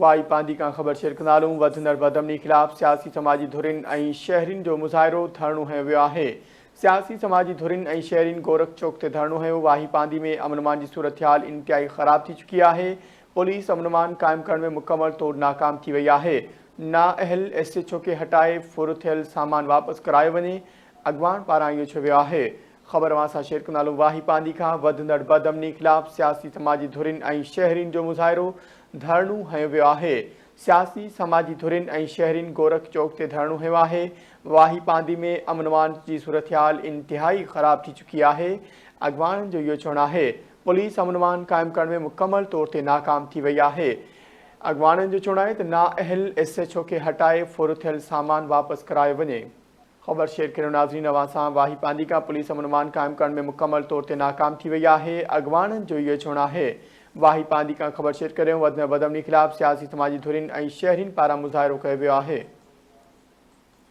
وائي پانڌي کان خبر شيئر ڪندالون وڌندڙ بدامني خلاف سياسي سماجي ڌرين ۽ شهرين جو مظاهرو ڌرڻو هنيو ويو آهي سياسي سماجي ڌرين ۽ شهرين گورک چوڪ تي ڌرڻو هنيو واهي پانڌي ۾ امن امان جي صورتحال انتهائي خراب ٿي چڪي آهي پوليس امن امان قائم ڪرڻ ۾ مڪمل طور ناڪام ٿي وئي آهي نااهل ايس ايڇ او کي هٽائي ڦر ٿيل سامان واپس ڪرايو وڃي اڳواڻ پاران اهو چيو ويو آهي خبر اوهان سان شيئر ڪندالون واهي پانڌي کان وڌندڙ بدامني خلاف سياسي سماجي ڌرين ۽ شهرين جو مظاهرو ڌرڻو هنيو ويو آهي سياسي سماجي ڌرين ۽ شهرين گورک چوڪ تي ڌرڻو هنيو آهي واهي پانڌي ۾ امن امان جي صورتحال انتهائي خراب ٿي چڪي آهي اڳواڻن جو اهو چوڻ آهي پوليس امن امان قائم ڪرڻ ۾ مڪمل طور تي ناڪام ٿي وئي آهي اڳواڻن جو چوڻ آهي ته نااهل ايس ايڇ او کي هٽائي ڦر ٿيل سامان واپس ڪرايو وڃي. خبر شيئر ڪريو ناظرين اوهان سان واهي پانڌي کان پوليس امن امان قائم ڪرڻ ۾ مڪمل طور تي ناڪام ٿي وئي آهي اڳواڻن جو اهو چوڻ آهي واهي پانڌي کان خبر شيئر ڪريو وڌندڙ بدامني خلاف سياسي سماجي ڌرين ۽ شهرين پاران مظاهرو ڪيو ويو آهي.